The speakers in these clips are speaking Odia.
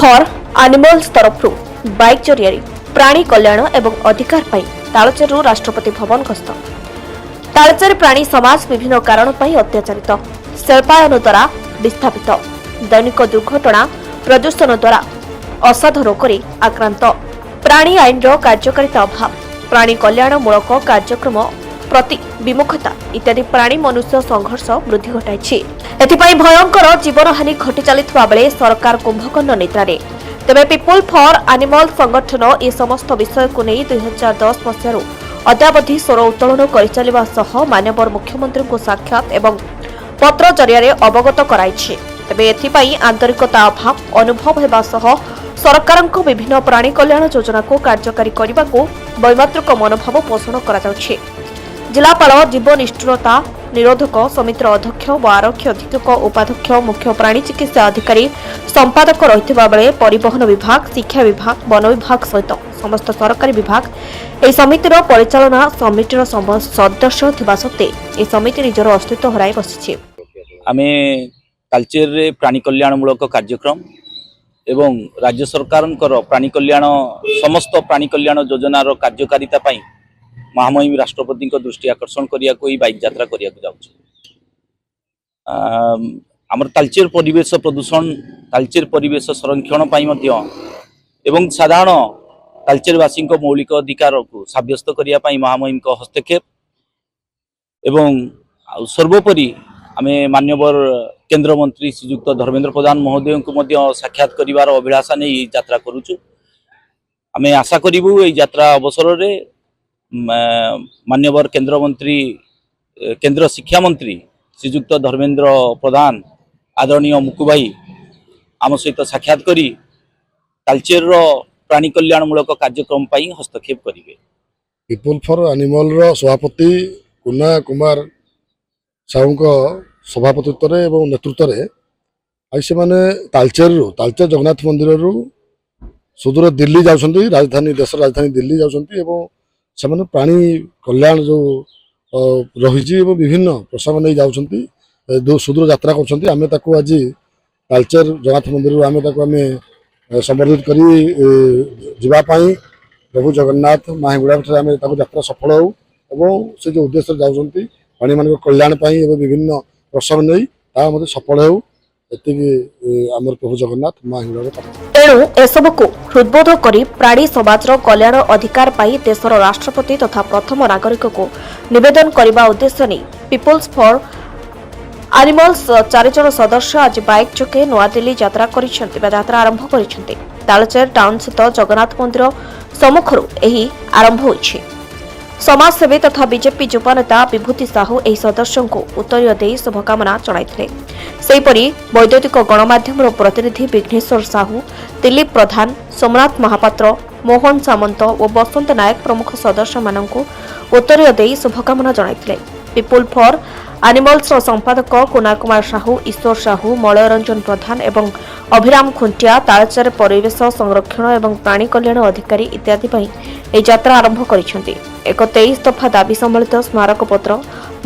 ଫର୍ ଆନିମଲ୍ସ ତରଫରୁ ବାଇକ୍ ଜରିଆରେ ପ୍ରାଣୀ କଲ୍ୟାଣ ଏବଂ ଅଧିକାର ପାଇଁ ତାଳଚେରରୁ ରାଷ୍ଟ୍ରପତି ଭବନ ଗସ୍ତ। ତାଳଚେର ପ୍ରାଣୀ ସମାଜ ବିଭିନ୍ନ କାରଣ ପାଇଁ ଅତ୍ୟାଚାରିତ। ଶିଳ୍ପାୟନ ଦ୍ୱାରା ବିସ୍ଥାପିତ, ଦୈନିକ ଦୁର୍ଘଟଣା, ପ୍ରଦୂଷଣ ଦ୍ୱାରା ଅସାଧ୍ୟ ରୋଗରେ ଆକ୍ରାନ୍ତ, ପ୍ରାଣୀ ଆଇନର କାର୍ଯ୍ୟକାରିତା ଅଭାବ, ପ୍ରାଣୀ କଲ୍ୟାଣମୂଳକ କାର୍ଯ୍ୟକ୍ରମ ପ୍ରତି ବିମୁଖତା ଇତ୍ୟାଦି ପ୍ରାଣୀ ମନୁଷ୍ୟ ସଂଘର୍ଷ ବୃଦ୍ଧି ଘଟାଇଛି। ଏଥିପାଇଁ ଭୟଙ୍କର ଜୀବନହାନି ଘଟି ଚାଲିଥିବା ବେଳେ ସରକାର କୁମ୍ଭକର୍ଣ୍ଣ ନିଦ୍ରାରେ। ତେବେ ପିପୁଲ ଫର୍ ଆନିମଲ ସଂଗଠନ ଏ ସମସ୍ତ ବିଷୟକୁ ନେଇ 2010 ମସିହାରୁ ଅଦ୍ୟାବଧି ସ୍ୱର ଉତ୍ତୋଳନ କରିଚାଲିବା ସହ ମାନ୍ୟବର ମୁଖ୍ୟମନ୍ତ୍ରୀଙ୍କୁ ସାକ୍ଷାତ ଏବଂ ପତ୍ର ଜରିଆରେ ଅବଗତ କରାଇଛି। ତେବେ ଏଥିପାଇଁ ଆନ୍ତରିକତା ଅଭାବ ଅନୁଭବ ହେବା ସହ ସରକାରଙ୍କ ବିଭିନ୍ନ ପ୍ରାଣୀ କଲ୍ୟାଣ ଯୋଜନାକୁ କାର୍ଯ୍ୟକାରୀ କରିବାକୁ ବୈମାତୃକ ମନୋଭାବ ପୋଷଣ କରାଯାଉଛି। ଜିଲ୍ଲାପାଳ, ଜୀବ ନିଷ୍ଠୁରତା ନିରୋଧକ ସମିତିର ଅଧ୍ୟକ୍ଷ ଓ ଆରକ୍ଷୀ ଅଧୀକ୍ଷକ, ଉପାଧ୍ୟକ୍ଷ, ମୁଖ୍ୟ ପ୍ରାଣୀ ଚିକିତ୍ସା ଅଧିକାରୀ, ସମ୍ପାଦକ ରହିଥିବା ବେଳେ ପରିବହନ ବିଭାଗ, ଶିକ୍ଷା ବିଭାଗ, ବନ ବିଭାଗ ସହିତ ସମସ୍ତ ସରକାରୀ ବିଭାଗ ଏହି ସମିତିର ପରିଚାଳନା ସମିତିର ସଦସ୍ୟ ଥିବା ସତ୍ତ୍ୱେ ଏହି ସମିତି ନିଜର ଅସ୍ତିତ୍ୱ ହରାଇ ବସିଛି। ଆମେ ତାଲଚେରରେ ପ୍ରାଣୀ କଲ୍ୟାଣମୂଳକ କାର୍ଯ୍ୟକ୍ରମ ଏବଂ ରାଜ୍ୟ ସରକାରଙ୍କର ପ୍ରାଣୀ କଲ୍ୟାଣ, ସମସ୍ତ ପ୍ରାଣୀ କଲ୍ୟାଣ ଯୋଜନାର କାର୍ଯ୍ୟକାରିତା ପାଇଁ ମହାମହିମ ରାଷ୍ଟ୍ରପତିଙ୍କ ଦୃଷ୍ଟି ଆକର୍ଷଣ କରିବାକୁ ଏହି ବାଇକ୍ ଯାତ୍ରା କରିବାକୁ ଯାଉଛୁ। ଆମର ତାଲଚେର ପରିବେଶ ପ୍ରଦୂଷଣ, ତାଲଚେର ପରିବେଶ ସଂରକ୍ଷଣ ପାଇଁ ମଧ୍ୟ ଏବଂ ସାଧାରଣ ତାଲଚେରବାସୀଙ୍କ ମୌଳିକ ଅଧିକାରକୁ ସାବ୍ୟସ୍ତ କରିବା ପାଇଁ ମହାମହିମଙ୍କ ହସ୍ତକ୍ଷେପ ଏବଂ ଆଉ ସର୍ବୋପରି ଆମେ ମାନ୍ୟବର କେନ୍ଦ୍ରମନ୍ତ୍ରୀ ଶ୍ରୀଯୁକ୍ତ ଧର୍ମେନ୍ଦ୍ର ପ୍ରଧାନ ମହୋଦୟଙ୍କୁ ମଧ୍ୟ ସାକ୍ଷାତ କରିବାର ଅଭିଳାଷା ନେଇ ଏହି ଯାତ୍ରା କରୁଛୁ। ଆମେ ଆଶା କରିବୁ, ଏହି ଯାତ୍ରା ଅବସରରେ ମାନ୍ୟବର କେନ୍ଦ୍ରମନ୍ତ୍ରୀ, କେନ୍ଦ୍ର ଶିକ୍ଷାମନ୍ତ୍ରୀ ଶ୍ରୀଯୁକ୍ତ ଧର୍ମେନ୍ଦ୍ର ପ୍ରଧାନ, ଆଦରଣୀୟ ମୁକୁ ଭାଇ ଆମ ସହିତ ସାକ୍ଷାତ କରି ତାଲଚେରର ପ୍ରାଣୀ କଲ୍ୟାଣମୂଳକ କାର୍ଯ୍ୟକ୍ରମ ପାଇଁ ହସ୍ତକ୍ଷେପ କରିବେ। ପିପୁଲ ଫର୍ ଆନିମଲର ସଭାପତି କୁନା କୁମାର ସାହୁଙ୍କ ସଭାପତିତ୍ୱରେ ଏବଂ ନେତୃତ୍ୱରେ ଆଜି ସେମାନେ ତାଲଚେରରୁ, ତାଲଚେର ଜଗନ୍ନାଥ ମନ୍ଦିରରୁ ସୁଦୂର ଦିଲ୍ଲୀ ଯାଉଛନ୍ତି, ରାଜଧାନୀ, ଦେଶର ରାଜଧାନୀ ଦିଲ୍ଲୀ ଯାଉଛନ୍ତି ଏବଂ ସେମାନେ ପ୍ରାଣୀ କଲ୍ୟାଣ ଯେଉଁ ରହିଛି ଏବଂ ବିଭିନ୍ନ ପ୍ରସଙ୍ଗ ନେଇ ଯାଉଛନ୍ତି, ସୁଦୂର ଯାତ୍ରା କରୁଛନ୍ତି। ଆମେ ତାକୁ ଆଜି ତାଲଚେର ଜଗନ୍ନାଥ ମନ୍ଦିରରୁ ଆମେ ତାକୁ ଆମେ ସମ୍ବର୍ଦ୍ଧିତ କରି ଯିବା ପାଇଁ ପ୍ରଭୁ ଜଗନ୍ନାଥ, ମା ହିଙ୍ଗୁଳାଙ୍କଠାରେ ଆମେ ତାକୁ ଯାତ୍ରା ସଫଳ ହେଉ ଏବଂ ସେ ଯେଉଁ ଉଦ୍ଦେଶ୍ୟରେ ଯାଉଛନ୍ତି ପ୍ରାଣୀମାନଙ୍କ କଲ୍ୟାଣ ପାଇଁ ଏବଂ ବିଭିନ୍ନ ପ୍ରସଙ୍ଗ ନେଇ, ତାହା ମଧ୍ୟ ସଫଳ ହେଉ, ଏତିକି ଆମର ପ୍ରଭୁ ଜଗନ୍ନାଥ, ମା ହିଙ୍ଗୁଳାଙ୍କ ପ୍ରାର୍ଥନା। ତେଣୁ ଏସବୁକୁ ହୃଦବୋଧ କରି ପ୍ରାଣୀ ସମାଜର କଲ୍ୟାଣ ଅଧିକାର ପାଇଁ ଦେଶର ରାଷ୍ଟ୍ରପତି ତଥା ପ୍ରଥମ ନାଗରିକକୁ ନିବେଦନ କରିବା ଉଦ୍ଦେଶ୍ୟ ନେଇ ପିପୁଲ୍ସ ଫର୍ ଆନିମଲ୍ସ ଚାରିଜଣ ସଦସ୍ୟ ଆଜି ବାଇକ୍ ଯୋଗେ ନୂଆଦିଲ୍ଲୀ ଯାତ୍ରା କରିଛନ୍ତି ବା ଯାତ୍ରା ଆରମ୍ଭ କରିଛନ୍ତି। ତାଳଚେର ଟାଉନସ୍ଥିତ ଜଗନ୍ନାଥ ମନ୍ଦିର ସମ୍ମୁଖରୁ ଏହି ଆରମ୍ଭ ହୋଇଛି। ସମାଜସେବୀ ତଥା ବିଜେପି ଯୁବନେତା ବିଭୂତି ସାହୁ ଏହି ସଦସ୍ୟଙ୍କୁ ଉତ୍ତରୀୟ ଦେଇ ଶୁଭକାମନା ଜଣାଇଥିଲେ। ସେହିପରି ବୈଦ୍ୟୁତିକ ଗଣମାଧ୍ୟମର ପ୍ରତିନିଧି ବିଘ୍ନେଶ୍ୱର ସାହୁ, ଦିଲ୍ଲୀପ ପ୍ରଧାନ, ସୋମନାଥ ମହାପାତ୍ର, ମୋହନ ସାମନ୍ତ ଓ ବସନ୍ତ ନାୟକ ପ୍ରମୁଖ ସଦସ୍ୟମାନଙ୍କୁ ଉତ୍ତରୀୟ ଦେଇ ଶୁଭକାମନା ଜଣାଇଥିଲେ। ପିପୁଲ ଫର୍ ଆନିମଲ୍ସର ସମ୍ପାଦକ କୁନା କୁମାର ସାହୁ, ଈଶ୍ୱର ସାହୁ, ମଳୟ ରଞ୍ଜନ ପ୍ରଧାନ ଏବଂ ଅଭିରାମ ଖୁଣ୍ଟିଆ ତାଳଚେର ପରିବେଶ ସଂରକ୍ଷଣ ଏବଂ ପ୍ରାଣୀ କଲ୍ୟାଣ ଅଧିକାରୀ ଇତ୍ୟାଦି ପାଇଁ ଏହି ଯାତ୍ରା ଆରମ୍ଭ କରିଛନ୍ତି। ଏକ 23 ଦଫା ଦାବି ସମ୍ବଳିତ ସ୍ମାରକପତ୍ର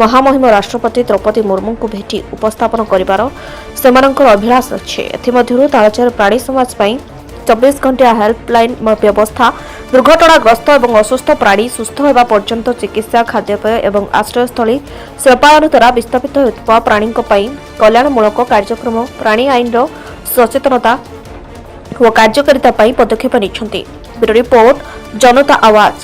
ମହାମହିମ ରାଷ୍ଟ୍ରପତି ଦ୍ରୌପଦୀ ମୁର୍ମୁଙ୍କୁ ଭେଟି ଉପସ୍ଥାପନ କରିବାର ସେମାନଙ୍କର ଅଭିଳାଷ ଅଛି। ଏଥିମଧ୍ୟରୁ ତାଳଚେର ପ୍ରାଣୀ ସମାଜ ପାଇଁ 24 ଘଣ୍ଟିଆ ହେଲ୍ପଲାଇନ୍ ବ୍ୟବସ୍ଥା, ଦୁର୍ଘଟଣାଗ୍ରସ୍ତ ଏବଂ ଅସୁସ୍ଥ ପ୍ରାଣୀ ସୁସ୍ଥ ହେବା ପର୍ଯ୍ୟନ୍ତ ଚିକିତ୍ସା, ଖାଦ୍ୟପେୟ ଏବଂ ଆଶ୍ରୟସ୍ଥଳୀ, ଶିଳ୍ପାୟନ ଦ୍ୱାରା ବିସ୍ଥାପିତ ହେଉଥିବା ପ୍ରାଣୀଙ୍କ ପାଇଁ କଲ୍ୟାଣମୂଳକ କାର୍ଯ୍ୟକ୍ରମ, ପ୍ରାଣୀ ଆଇନର ସଚେତନତା ଓ କାର୍ଯ୍ୟକାରିତା ପାଇଁ ପଦକ୍ଷେପ ନେଇଛନ୍ତି। ବ୍ୟୁରୋ ରିପୋର୍ଟ, ଜନତା ଆୱାଜ।